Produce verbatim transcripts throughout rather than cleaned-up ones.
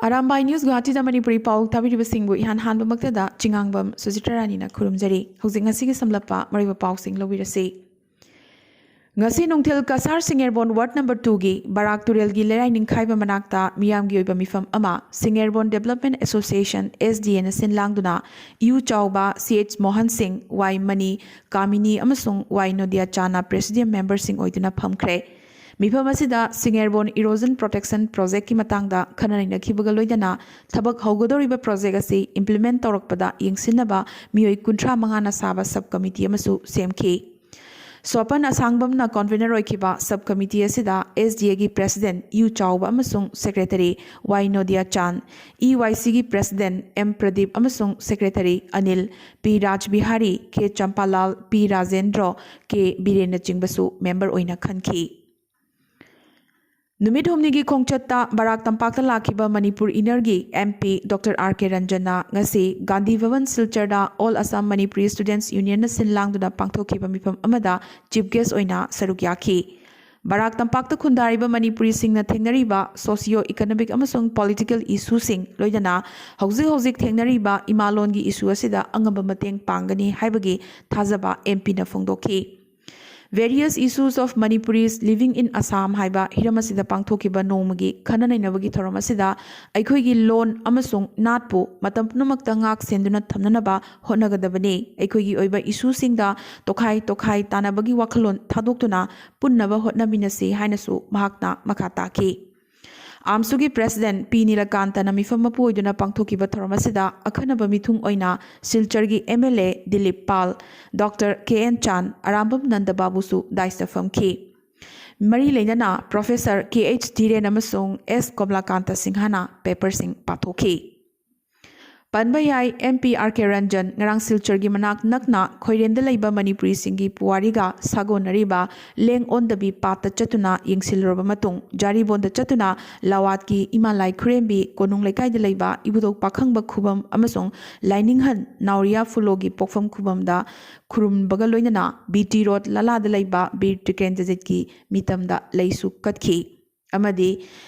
Arambai news ꯒꯨꯋꯥꯍꯥꯇꯤꯗ Manipuri ꯄꯥꯎ ꯊꯥꯕꯤꯔꯤꯕꯁꯤꯡꯕꯨ ꯏꯍꯥꯟ ꯍꯥꯟꯕꯃꯛꯇꯗ ꯆꯤꯉꯥꯡꯕꯝ ꯁꯨꯖꯤꯇ꯭ꯔꯥ ꯔꯥꯅꯤꯅ ꯈꯨꯔꯨꯝꯖꯔꯤ꯫ ꯍꯧꯖꯤꯛ ꯉꯁꯤꯒꯤ ꯁꯝꯂꯞꯄ ꯃꯔꯨꯑꯣꯏꯕ ꯄꯥꯎꯁꯤꯡ ꯂꯧꯕꯤꯔꯁꯤ꯫ ꯉꯁꯤ ꯅꯨꯡꯊꯤꯜ ꯀꯁꯥꯔ ꯁꯤꯡꯉꯦꯔꯕꯣꯟ ꯋꯥꯔꯗ ꯅꯝꯕꯔ ꯇꯨꯒꯤ ꯕꯔꯥꯛ ꯇꯨꯔꯦꯜꯒꯤ ꯂꯩꯔꯥꯏ ꯅꯤꯡꯈꯥꯏꯕ ꯃꯅꯥꯛꯇ ꯃꯤꯌꯥꯝꯒꯤ ꯑꯣꯏꯕ ꯃꯤꯐꯝ ꯑꯃ ꯁꯤꯡꯉꯦꯔꯕꯣꯟ ꯗꯦꯕꯂꯞꯃꯦꯟ ꯑꯦꯁꯣꯁꯤꯌꯦꯁꯟ, ꯑꯦꯁ ꯗꯤ ꯑꯦꯅ ꯁꯤꯟ ꯂꯥꯡꯗꯨꯅ ꯏꯌꯨ ꯆꯥꯎꯕ ꯁꯤ ꯑꯩꯆ ꯃꯣꯍꯟ ꯁꯤꯡ, ꯋꯥꯏ ꯃꯅꯤ, ꯀꯥꯃꯤꯅꯤ ꯑꯃꯁꯨꯡ ꯋꯥꯏ ꯅꯣꯗꯤꯌꯥ ꯆꯥꯟꯅ ꯄ꯭ꯔꯦꯁꯤꯗꯤꯌꯝ ꯃꯦꯝꯕꯔꯁꯤꯡ ꯑꯣꯏꯗꯨꯅ ꯐꯝꯈ꯭ꯔꯦ꯫ ꯃꯤꯐꯝ ꯑꯁꯤꯗ ꯁꯤꯡꯉꯦꯔꯕꯣꯟ ꯏꯔꯣꯖꯟ ꯄ꯭ꯔꯣꯇꯦꯛꯁꯟ ꯄ꯭ꯔꯣꯖꯦꯛꯀꯤ ꯃꯇꯥꯡꯗ ꯈꯟꯅ ꯅꯩꯅꯈꯤꯕꯒ ꯂꯣꯏꯅꯅ ꯊꯕꯛ ꯍꯧꯒꯗꯧꯔꯤꯕ ꯄ꯭ꯔꯣꯖꯦꯛ ꯑꯁꯤ ꯏꯝꯄ꯭ꯂꯤꯃꯦꯟ ꯇꯧꯔꯛꯄꯗ ꯌꯦꯡꯁꯤꯟꯅꯕ ꯃꯤꯑꯣꯏ ꯀꯨꯟꯊ꯭ꯔꯥ ꯃꯉꯥꯅ ꯁꯥꯕ ꯁꯕ ꯀꯃꯤꯇꯤ ꯑꯃꯁꯨ ꯁꯦꯝꯈꯤ꯫ ꯁ꯭ꯋꯥꯄꯟ ꯑꯁꯥꯡꯕꯝꯅ ꯀꯣꯟꯚꯦꯅꯔ ꯑꯣꯏꯈꯤꯕ ꯁꯕ ꯀꯃꯤꯇꯤ ꯑꯁꯤꯗ ꯑꯦꯁ ꯗꯤ ꯑꯦꯒꯤ ꯄ꯭ꯔꯦꯁꯤꯗꯦꯟꯠ ꯌꯨ ꯆꯥꯎꯕ ꯑꯃꯁꯨꯡ ꯁꯦꯀ꯭ꯔꯦꯇꯔꯤ ꯋꯥꯏ ꯅꯣꯗꯤꯌꯥ ꯆꯥꯟ, ꯏ ꯋꯥꯏ ꯁꯤꯒꯤ ꯄ꯭ꯔꯦꯁꯤꯗꯦꯟꯠ ꯑꯦꯝ ꯄ꯭ꯔꯗꯤꯞ ꯑꯃꯁꯨꯡ ꯁꯦꯀ꯭ꯔꯦꯇꯔꯤ ꯑꯅꯤꯜ, ꯄꯤ ꯔꯥꯖꯕꯤꯍꯥꯔꯤ, ꯀꯦ ꯆꯝꯄꯥꯂꯥꯜ, ꯄꯤ ꯔꯥꯖꯦꯟꯗ꯭ꯔꯣ, ꯀꯦ ꯕꯤꯔꯦꯟꯅꯆꯤꯡꯕꯁꯨ ꯃꯦꯝꯕꯔ ꯑꯣꯏꯅ ꯈꯟꯈꯤ꯫ ꯅꯨꯃꯤꯠ ꯍꯨꯝꯅꯤꯒꯤ ꯈꯣꯡꯆꯠꯇ ꯕꯔꯥꯛ ꯇꯝꯄꯥꯛꯇ ꯂꯥꯛꯈꯤꯕ ꯃꯅꯤꯄꯨꯔ ꯏꯅꯔꯒꯤ M P doctor R K ꯔꯟꯖꯟꯅ ꯉꯁꯤ ꯒꯥꯟꯙꯤ ꯚꯕꯟ ꯁꯤꯜꯆꯔꯗ ꯑꯣꯜ ꯑꯁꯥꯝ ꯃꯅꯤꯄꯨꯔꯤ ꯁ꯭ꯇꯨꯗꯦꯟꯠꯁ ꯌꯨꯅꯤꯌꯟꯅ ꯁꯤꯟ ꯂꯥꯡꯗꯨꯅ ꯄꯥꯡꯊꯣꯛꯈꯤꯕ ꯃꯤꯐꯝ ꯑꯃꯗ ꯆꯤꯐ ꯒꯦꯁ꯭ꯠ ꯑꯣꯏꯅ ꯁꯔꯨꯛ ꯌꯥꯈꯤ꯫ ꯕꯔꯥꯛ ꯇꯝꯄꯥꯛꯇ ꯈꯨꯟꯗꯥꯔꯤꯕ ꯃꯅꯤꯄꯨꯔꯤꯁꯤꯡꯅ ꯊꯦꯡꯅꯔꯤꯕ ꯁꯣꯁꯤꯌꯣ ꯏꯀꯣꯅꯣꯃꯤꯛ ꯑꯃꯁꯨꯡ ꯄꯣꯂꯤꯇꯤꯀꯦꯜ ꯏꯁꯨꯁꯤꯡ, ꯂꯣꯏꯅꯅ ꯍꯧꯖꯤꯛ ꯍꯧꯖꯤꯛ ꯊꯦꯡꯅꯔꯤꯕ ꯏꯃꯥꯂꯣꯟꯒꯤ ꯏꯁꯨ ꯑꯁꯤꯗ ꯑꯉꯝꯕ ꯃꯇꯦꯡ ꯄꯥꯡꯒꯅꯤ ꯍꯥꯏꯕꯒꯤ ꯊꯥꯖꯕ ꯑꯦꯝ ꯄꯤꯅ ꯐꯣꯡꯗꯣꯛꯈꯤ꯫ Various Issues of Manipuris Living in Assam ꯍꯥꯏꯕ ꯍꯤꯔꯝ ꯑꯁꯤꯗ ꯄꯥꯡꯊꯣꯛꯈꯤꯕ ꯅꯣꯡꯃꯒꯤ ꯈꯟꯅ ꯅꯩꯅꯕꯒꯤ ꯊꯧꯔꯝ ꯑꯁꯤꯗ ꯑꯩꯈꯣꯏꯒꯤ ꯂꯣꯟ ꯑꯃꯁꯨꯡ ꯅꯥꯠꯄꯨ ꯃꯇꯝ ꯄꯨꯝꯅꯃꯛꯇ ꯉꯥꯛ ꯁꯦꯟꯗꯨꯅ ꯊꯝꯅꯅꯕ ꯍꯣꯠꯅꯒꯗꯕꯅꯤ꯫ ꯑꯩꯈꯣꯏꯒꯤ ꯑꯣꯏꯕ ꯏꯁꯨꯁꯤꯡꯗ ꯇꯣꯈꯥꯏ ꯇꯣꯈꯥꯏ ꯇꯥꯅꯕꯒꯤ ꯋꯥꯈꯜꯂꯣꯟ ꯊꯥꯗꯣꯛꯇꯨꯅ ꯄꯨꯟꯅꯕ ꯍꯣꯠꯅꯃꯤꯟꯅꯁꯤ ꯍꯥꯏꯅꯁꯨ ꯃꯍꯥꯛꯅ ꯃꯈꯥ ꯇꯥꯈꯤ꯫ ꯑꯥꯝꯁꯨꯒꯤ ꯄ꯭ꯔꯦꯁꯤꯗꯦꯟꯠ ꯄꯤ ꯅꯤꯂꯀꯥꯟꯇꯅ ꯃꯤꯐꯝ ꯃꯄꯨ ꯑꯣꯏꯗꯨꯅ ꯄꯥꯡꯊꯣꯛꯈꯤꯕ ꯊꯧꯔꯝ ꯑꯁꯤꯗ ꯑꯈꯟꯅꯕ ꯃꯤꯊꯨꯡ ꯑꯣꯏꯅ ꯁꯤꯜꯆꯔꯒꯤ M L A Dilip Pal, doctor K N Chan, Arambam Nanda ꯕꯥꯕꯨꯁꯨ ꯗꯥꯏꯁꯇ ꯐꯝꯈꯤ꯫ ꯃꯔꯤ ꯂꯩꯅꯅ ꯄ꯭ꯔꯣꯐꯦꯁꯔ ꯀꯦ ꯑꯩꯆ ꯙꯤꯔꯦꯟ ꯑꯃꯁꯨꯡ ꯑꯦꯁ ꯀꯣꯝꯂꯥꯀꯥꯟꯇ ꯁꯤꯡꯍꯅ ꯄꯦꯄꯔꯁꯤꯡ ꯄꯥꯊꯣꯛꯈꯤ꯫ ꯄꯟꯕ ꯌꯥꯏ, ꯑꯦꯝ ꯄꯤ ꯑꯥꯔ ꯀꯦ ꯔꯟꯖꯟ ꯉꯔꯥꯡ ꯁꯤꯜꯆꯔꯒꯤ ꯃꯅꯥꯛ ꯅꯛꯅ ꯈꯣꯏꯔꯦꯟꯗ ꯂꯩꯕ ꯃꯅꯤꯄꯨꯔꯤꯁꯤꯡꯒꯤ ꯄꯨꯋꯥꯔꯤꯒ ꯁꯥꯒꯣꯟꯅꯔꯤꯕ ꯂꯦꯡ ꯑꯣꯟꯗꯕꯤ ꯄꯥꯠꯇ ꯆꯠꯇꯨꯅ ꯌꯦꯡꯁꯤꯜꯂꯨꯔꯕ ꯃꯇꯨꯡ, ꯖꯥꯔꯤꯕꯣꯟꯗ ꯆꯠꯇꯨꯅ ꯂꯋꯥꯠꯀꯤ ꯏꯃꯥ ꯂꯥꯏ ꯈꯨꯔꯦꯝꯕꯤ ꯀꯣꯅꯨꯡ ꯂꯩꯀꯥꯏꯗ ꯂꯩꯕ ꯏꯕꯨꯙꯧ ꯄꯥꯈꯪꯕ ꯈꯨꯕꯝ ꯑꯃꯁꯨꯡ ꯂꯥꯏꯅꯤꯡꯍꯟ ꯅꯥꯎꯔꯤꯌꯥ ꯐꯨꯂꯣꯒꯤ ꯄꯣꯛꯐꯝ ꯈꯨꯕꯝꯗ ꯈꯨꯔꯨꯝꯕꯒ ꯂꯣꯏꯅꯅ ꯕꯤ ꯇꯤ ꯔꯣꯗ ꯂꯂꯥꯗ ꯂꯩꯕ ꯕꯤꯔ ꯇ꯭ꯔꯤꯀꯦꯟꯗ꯭ꯔꯖꯤꯠꯀꯤ ꯃꯤꯇꯝꯗ ꯂꯩꯁꯨ ꯀꯠꯈꯤ ꯑꯃꯗꯤ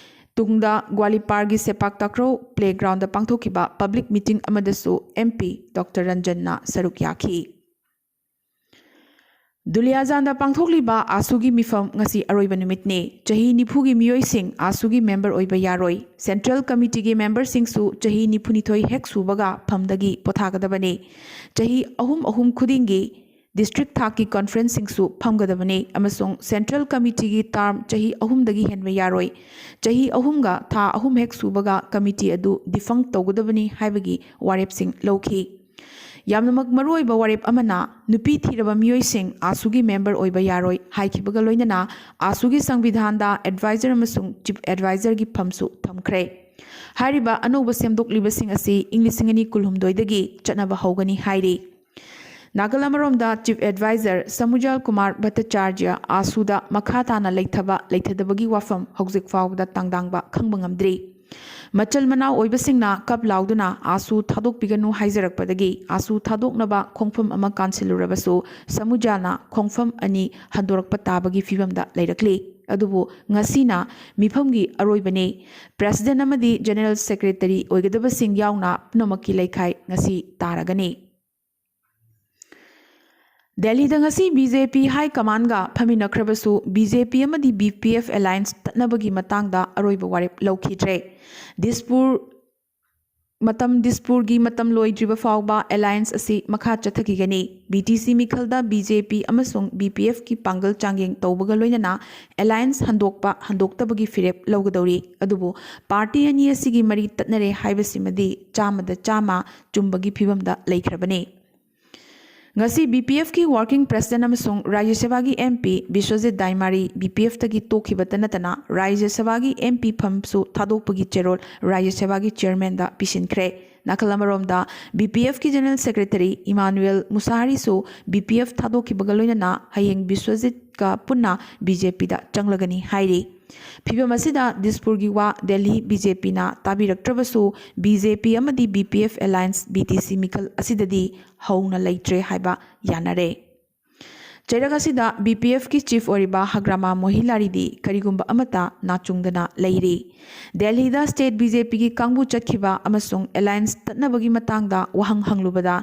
ꯇꯨꯡꯗ ꯒ꯭ꯋꯥꯂꯤꯄꯥꯔꯒꯤ ꯁꯦꯄꯥꯛ ꯇꯥꯀ꯭ꯔꯧ ꯄ꯭ꯂꯦꯒ꯭ꯔꯥꯎꯟꯗ ꯄꯥꯡꯊꯣꯛꯈꯤꯕ ꯄꯕ꯭ꯂꯤꯛ ꯃꯤꯇꯤꯡ ꯑꯃꯗꯁꯨ ꯑꯦꯝ ꯄꯤ ꯗꯣꯛꯇꯔ ꯔꯟꯖꯟꯅ ꯁꯔꯨꯛ ꯌꯥꯈꯤ꯫ ꯗꯨꯂꯤꯌꯥꯖꯥꯟꯗ ꯄꯥꯡꯊꯣꯛꯂꯤꯕ ꯑꯥꯁꯨꯒꯤ ꯃꯤꯐꯝ ꯉꯁꯤ ꯑꯔꯣꯏꯕ ꯅꯨꯃꯤꯠꯅꯤ꯫ ꯆꯍꯤ ꯅꯤꯐꯨꯒꯤ ꯃꯤꯑꯣꯏꯁꯤꯡ ꯑꯥꯁꯨꯒꯤ ꯃꯦꯝꯕꯔ ꯑꯣꯏꯕ ꯌꯥꯔꯣꯏ꯫ ꯁꯦꯟꯇ꯭ꯔꯦꯜ ꯀꯃꯤꯇꯤꯒꯤ ꯃꯦꯝꯕꯔꯁꯤꯡꯁꯨ ꯆꯍꯤ ꯅꯤꯐꯨꯅꯤꯊꯣꯏ ꯍꯦꯛ ꯁꯨꯕꯒ ꯐꯝꯗꯒꯤ ꯄꯣꯊꯥꯒꯗꯕꯅꯤ꯫ ꯆꯍꯤ ꯑꯍꯨꯝ ꯑꯍꯨꯝ ꯈꯨꯗꯤꯡꯒꯤ ꯗꯤꯁꯇ꯭ꯔꯤꯛ ꯊꯥꯛꯀꯤ ꯀꯣꯟꯐ꯭ꯔꯦꯟꯁꯁꯤꯡꯁꯨ ꯐꯝꯒꯗꯕꯅꯤ ꯑꯃꯁꯨꯡ ꯁꯦꯟꯇ꯭ꯔꯦꯜ ꯀꯃꯤꯇꯤꯒꯤ ꯇꯥꯔꯝ ꯆꯍꯤ ꯑꯍꯨꯝꯗꯒꯤ ꯍꯦꯟꯕ ꯌꯥꯔꯣꯏ꯫ ꯆꯍꯤ ꯑꯍꯨꯝꯒ ꯊꯥ ꯑꯍꯨꯝ ꯍꯦꯛ ꯁꯨꯕꯒ ꯀꯃꯤꯇꯤ ꯑꯗꯨ ꯗꯤꯐꯪ ꯇꯧꯒꯗꯕꯅꯤ ꯍꯥꯏꯕꯒꯤ ꯋꯥꯔꯦꯞꯁꯤꯡ ꯂꯧꯈꯤ꯫ ꯌꯥꯝꯅꯃꯛ ꯃꯔꯨꯑꯣꯏꯕ ꯋꯥꯔꯦꯞ ꯑꯃꯅ ꯅꯨꯄꯤ ꯊꯤꯔꯕ ꯃꯤꯑꯣꯏꯁꯤꯡ ꯑꯥꯁꯨꯒꯤ ꯃꯦꯝꯕꯔ ꯑꯣꯏꯕ ꯌꯥꯔꯣꯏ ꯍꯥꯏꯈꯤꯕꯒ ꯂꯣꯏꯅꯅ ꯑꯥꯁꯨꯒꯤ ꯁꯪꯕꯤꯙꯥꯟꯗ ꯑꯦꯗꯚꯥꯏꯖꯔ ꯑꯃꯁꯨꯡ ꯆꯤꯐ ꯑꯦꯗꯚꯥꯏꯖꯔꯒꯤ ꯐꯝꯁꯨ ꯊꯝꯈ꯭ꯔꯦ꯫ ꯍꯥꯏꯔꯤꯕ ꯑꯅꯧꯕ ꯁꯦꯝꯗꯣꯛꯂꯤꯕꯁꯤꯡ ꯑꯁꯤ ꯏꯪ ꯂꯤꯁꯤꯡ ꯑꯅꯤ ꯀꯨꯟꯍꯨꯝꯗꯣꯏꯗꯒꯤ ꯆꯠꯅꯕ ꯍꯧꯒꯅꯤ ꯍꯥꯏꯔꯤ꯫ ꯅꯥꯀꯜ ꯑꯃꯔꯣꯝꯗ ꯆꯤꯐ ꯑꯦꯗꯚꯥꯏꯖꯔ ꯁꯃꯨꯖꯥꯜ ꯀꯨꯃꯥꯔ ꯚꯠꯇꯆꯥꯔꯖ꯭ꯌ ꯑꯥꯁꯨꯗ ꯃꯈꯥ ꯇꯥꯅ ꯂꯩꯊꯕ ꯂꯩꯊꯗꯕꯒꯤ ꯋꯥꯐꯝ ꯍꯧꯖꯤꯛ ꯐꯥꯎꯕꯗ ꯇꯥꯡꯗꯥꯡꯕ ꯈꯪꯕ ꯉꯝꯗ꯭ꯔꯤ꯫ ꯃꯆꯜ ꯃꯅꯥꯎ ꯑꯣꯏꯕꯁꯤꯡꯅ ꯀꯞ ꯂꯥꯎꯗꯨꯅ ꯑꯥꯁꯨ ꯊꯥꯗꯣꯛꯄꯤꯒꯅꯨ ꯍꯥꯏꯖꯔꯛꯄꯗꯒꯤ ꯑꯥꯁꯨ ꯊꯥꯗꯣꯛꯅꯕ ꯈꯣꯡꯐꯝ ꯑꯃ ꯀꯥꯟꯁꯤꯜꯂꯨꯔꯕꯁꯨ ꯁꯃꯨꯖꯥꯜꯅ ꯈꯣꯡꯐꯝ ꯑꯅꯤ ꯍꯟꯗꯣꯔꯛꯄ ꯇꯥꯕꯒꯤ ꯐꯤꯕꯝꯗ ꯂꯩꯔꯛꯂꯤ꯫ ꯑꯗꯨꯕꯨ ꯉꯁꯤꯅ ꯃꯤꯐꯝꯒꯤ ꯑꯔꯣꯏꯕꯅꯤ꯫ ꯄ꯭ꯔꯦꯁꯤꯗꯦꯟ ꯑꯃꯗꯤ ꯖꯦꯅꯔꯦꯜ ꯁꯦꯀ꯭ꯔꯦꯇꯔꯤ ꯑꯣꯏꯒꯗꯕꯁꯤꯡ ꯌꯥꯎꯅ ꯄꯨꯝꯅꯃꯛꯀꯤ ꯂꯩꯈꯥꯏ ꯉꯁꯤ ꯇꯥꯔꯒꯅꯤ꯫ ꯗꯦꯜꯂꯤꯗ ꯉꯁꯤ ꯕꯤ ꯖꯦ ꯄꯤ ꯍꯥꯏ ꯀꯃꯥꯟꯒ ꯐꯝꯃꯤꯟꯅꯈ꯭ꯔꯕꯁꯨ ꯕꯤ ꯖꯦ ꯄꯤ ꯑꯃꯗꯤ ꯕꯤ ꯄꯤ ꯑꯦꯐ ꯑꯦꯂꯥꯏꯟꯁ ꯇꯠꯅꯕꯒꯤ ꯃꯇꯥꯡꯗ ꯑꯔꯣꯏꯕ ꯋꯥꯔꯦꯞ ꯂꯧꯈꯤꯗ꯭ꯔꯦ꯫ ꯗꯤꯁꯄꯨꯔ ꯃꯇꯝ ꯗꯤꯁꯄꯨꯔꯒꯤ ꯃꯇꯝ ꯂꯣꯏꯗ꯭ꯔꯤꯕ ꯐꯥꯎꯕ ꯑꯦꯂꯥꯏꯟꯁ ꯑꯁꯤ ꯃꯈꯥ ꯆꯠꯊꯈꯤꯒꯅꯤ꯫ B T C ꯃꯤꯈꯜꯗ B J ꯄꯤ ꯑꯃꯁꯨꯡ ꯕꯤ ꯄꯤ ꯑꯦꯐꯀꯤ ꯄꯥꯡꯒꯜ ꯆꯥꯡꯌꯦꯡ ꯇꯧꯕꯒ ꯂꯣꯏꯅꯅ ꯑꯦꯂꯥꯏꯟꯁ ꯍꯟꯗꯣꯛꯄ ꯍꯟꯗꯣꯛꯇꯕꯒꯤ ꯐꯤꯔꯦꯞ ꯂꯧꯒꯗꯧꯔꯤ꯫ ꯑꯗꯨꯕꯨ ꯄꯥꯔꯇꯤ ꯑꯅꯤ ꯑꯁꯤꯒꯤ ꯃꯔꯤ ꯇꯠꯅꯔꯦ ꯍꯥꯏꯕꯁꯤꯃꯗꯤ ꯆꯥꯝꯃꯗ ꯆꯥꯝꯃ ꯆꯨꯝꯕꯒꯤ ꯐꯤꯕꯝꯗ ꯂꯩꯈ꯭ꯔꯕꯅꯤ꯫ ꯉꯁꯤ ꯕꯤ ꯄꯤ ꯑꯦꯐꯀꯤ ꯋꯥꯔꯀꯤꯡ ꯄ꯭ꯔꯦꯁꯤꯗꯦꯟ ꯑꯃꯁꯨꯡ ꯔꯥꯖ꯭ꯌ ꯁꯚꯥꯒꯤ M P Biswajit ꯗꯥꯏꯃꯥꯔꯤ B P ꯑꯦꯐꯇꯒꯤ ꯇꯣꯛꯈꯤꯕꯇ ꯅꯠꯇꯅ ꯔꯥꯖ꯭ꯌ ꯁꯚꯥꯒꯤ ꯑꯦꯝ ꯄꯤ ꯐꯝꯁꯨ ꯊꯥꯗꯣꯛꯄꯒꯤ ꯆꯦꯔꯣꯜ ꯔꯥꯖ꯭ꯌ ꯁꯚꯥꯒꯤ ꯆꯤꯌꯔꯃꯦꯟꯗ ꯄꯤꯁꯤꯟꯈ꯭ꯔꯦ꯫ ꯅꯥꯀꯜ ꯑꯃꯔꯣꯝꯗ, ꯕꯤ ꯄꯤ ꯑꯦꯐꯀꯤ ꯖꯦꯅꯔꯦꯜ ꯁꯦꯀ꯭ꯔꯦꯇꯔꯤ ꯏꯃꯥꯅꯨꯑꯦꯜ ꯃꯨꯁꯥꯍꯔꯤꯁꯨ ꯕꯤ ꯄꯤ ꯑꯦꯐ ꯊꯥꯗꯣꯛꯈꯤꯕꯒ ꯂꯣꯏꯅꯅ ꯍꯌꯦꯡ ꯕꯤꯁ꯭ꯋꯖꯤꯠꯀ ꯄꯨꯟꯅ ꯕꯤ ꯖꯦ ꯄꯤꯗ ꯆꯪꯂꯒꯅꯤ ꯍꯥꯏꯔꯤ꯫ ꯐꯤꯕꯝ ꯑꯁꯤꯗ ꯗꯤꯁꯄꯨꯔꯒꯤ ꯋꯥ ꯗꯦꯜꯂꯤ ꯕꯤ ꯖꯦ ꯄꯤꯅ ꯇꯥꯕꯤꯔꯛꯇ꯭ꯔꯕꯁꯨ, ꯕꯤ ꯖꯦ ꯄꯤ ꯑꯃꯗꯤ B P F alliance B T C ꯃꯤꯈꯜ ꯑꯁꯤꯗꯗꯤ ꯍꯧꯅ ꯂꯩꯇ꯭ꯔꯦ ꯍꯥꯏꯕ ꯌꯥꯅꯔꯦ꯫ ꯆꯩꯔꯛ ꯑꯁꯤꯗ ꯕꯤ ꯄꯤ ꯑꯦꯐꯀꯤ ꯆꯤꯐ ꯑꯣꯏꯔꯤꯕ ꯍꯒ꯭ꯔꯥꯃꯥ ꯃꯣꯍꯤꯂꯥꯔꯤꯗꯤ ꯀꯔꯤꯒꯨꯝꯕ ꯑꯃꯠꯇ ꯅꯥꯆꯨꯡꯗꯅ ꯂꯩꯔꯤ꯫ ꯗꯦꯜꯍꯤꯗ ꯁ꯭ꯇꯦꯠ ꯕꯤ ꯖꯦ ꯄꯤꯒꯤ ꯀꯥꯡꯕꯨ ꯆꯠꯈꯤꯕ ꯑꯃꯁꯨꯡ ꯑꯦꯂꯥꯏꯟꯁ ꯇꯠꯅꯕꯒꯤ ꯃꯇꯥꯡꯗ ꯋꯥꯍꯪ ꯍꯪꯂꯨꯕꯗ,